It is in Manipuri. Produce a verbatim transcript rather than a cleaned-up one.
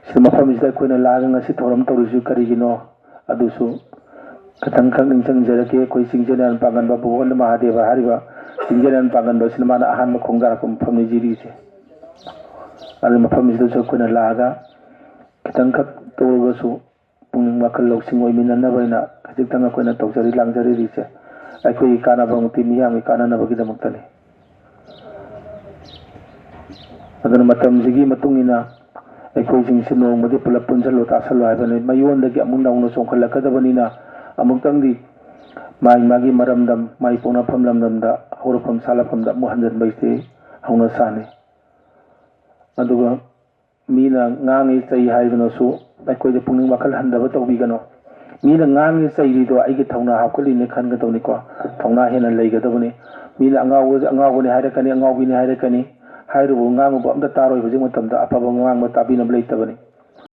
ꯁꯤꯗ ꯃꯐꯝꯁꯤꯗ ꯑꯩꯈꯣꯏꯅ ꯂꯥꯛꯑꯒ ꯉꯁꯤ ꯊꯧꯔꯝ ꯇꯧꯔꯤꯁꯤ ꯀꯔꯤꯒꯤꯅꯣ? ꯑꯗꯨꯁꯨ ꯈꯤꯇꯪꯈꯛ ꯅꯤꯡꯁꯤꯡꯖꯔꯛꯀꯦ꯫ ꯑꯩꯈꯣꯏ ꯆꯤꯡꯖꯦꯅꯥꯟ ꯄꯥꯡꯒꯟꯕ ꯚꯒꯋꯟ ꯃꯍꯥꯗꯦꯕ ꯍꯥꯏꯔꯤꯕ ꯆꯤꯡꯖꯦꯅꯥꯟ ꯄꯥꯡꯒꯟꯕꯁꯤꯅ ꯃꯥꯅ ꯑꯍꯥꯟꯕ ꯈꯣꯡꯗꯥꯔꯛꯄ ꯃꯐꯝꯅꯤ ꯖꯤꯔꯤꯁꯦ꯫ ꯑꯗꯨ ꯃꯐꯝꯁꯤꯗꯁꯨ ꯑꯩꯈꯣꯏꯅ ꯂꯥꯛꯑꯒ ꯈꯤꯇꯪꯈꯛ ꯇꯧꯔꯒꯁꯨ ꯄꯨꯛꯅꯤꯡ ꯋꯥꯈꯜ ꯂꯧꯁꯤꯡ ꯑꯣꯏꯃꯤꯟꯅꯅꯕ ꯍꯥꯏꯅ ꯈꯖꯤꯛꯇꯪ ꯑꯩꯈꯣꯏꯅ ꯇꯧꯖꯔꯤ ꯂꯥꯡꯖꯔꯤꯔꯤꯁꯦ ꯑꯩꯈꯣꯏꯒꯤ ꯀꯥꯟꯅꯕꯃꯛꯇꯤ ꯃꯤꯌꯥꯝꯒꯤ ꯀꯥꯟꯅꯅꯕꯒꯤꯗꯃꯛꯇꯅꯤ꯫ ꯑꯗꯨꯅ ꯃꯇꯝꯁꯤꯒꯤ ꯃꯇꯨꯡ ꯏꯟꯅ ꯑꯩꯈꯣꯏꯁꯤꯡꯁꯤ ꯅꯣꯡꯃꯗꯤ ꯄꯨꯂꯞ ꯄꯨꯟꯁꯤꯜꯂꯣ ꯇꯥꯁꯜꯂꯣ ꯍꯥꯏꯕꯅꯤ꯫ ꯃꯌꯣꯟꯗꯒꯤ ꯑꯃꯨꯛ ꯅꯧꯅ ꯆꯣꯡꯈꯠꯂꯛꯀꯗꯕꯅꯤꯅ ꯑꯃꯨꯛꯇꯪꯗꯤ ꯃꯥꯒꯤ ꯃꯥꯒꯤ ꯃꯔꯝꯗꯝ, ꯃꯥꯒꯤ ꯄꯣꯛꯅꯐꯝ ꯂꯝꯗꯝꯗ, ꯍꯧꯔꯛꯐꯝ ꯁꯥꯠꯂꯛꯐꯝꯗ ꯑꯃꯨꯛ ꯍꯟꯖꯤꯟꯕꯁꯤ ꯍꯧꯅ ꯁꯥꯅꯤ꯫ ꯑꯗꯨꯒ ꯃꯤꯅ ꯉꯥꯡꯉꯤ ꯆꯩ ꯍꯥꯏꯗꯨꯅꯁꯨ ꯑꯩꯈꯣꯏꯗ ꯄꯨꯛꯅꯤꯡ ꯋꯥꯈꯜ ꯍꯟꯊꯕ ꯇꯧꯕꯤꯒꯅꯨ꯫ ꯃꯤꯅ ꯉꯥꯡꯉꯤ ꯆꯩꯔꯤꯗꯣ ꯑꯩꯒꯤ ꯊꯧꯅꯥ ꯍꯥꯞꯀꯠꯂꯤꯅꯦ ꯈꯟꯒꯗꯧꯅꯤꯀꯣ꯫ ꯊꯧꯅꯥ ꯍꯦꯟꯅ ꯂꯩꯒꯗꯕꯅꯤ꯫ ꯃꯤꯅ ꯑꯉꯥꯎꯕ, ꯑꯉꯥꯎꯕꯅꯤ ꯍꯥꯏꯔꯛꯀꯅꯤ, ꯑꯉꯥꯎꯕꯤꯅꯤ ꯍꯥꯏꯔꯛꯀꯅꯤ꯫ ꯍꯥꯏꯔꯨꯕ ꯉꯥꯡꯉꯨꯕ ꯑꯝꯇ ꯇꯥꯔꯣꯏ꯫ ꯍꯧꯖꯤꯛ ꯃꯇꯝꯗ ꯑꯐꯕ ꯉꯥꯡꯕ ꯇꯥꯕꯤꯅꯕ ꯂꯩꯇꯕꯅꯤ꯫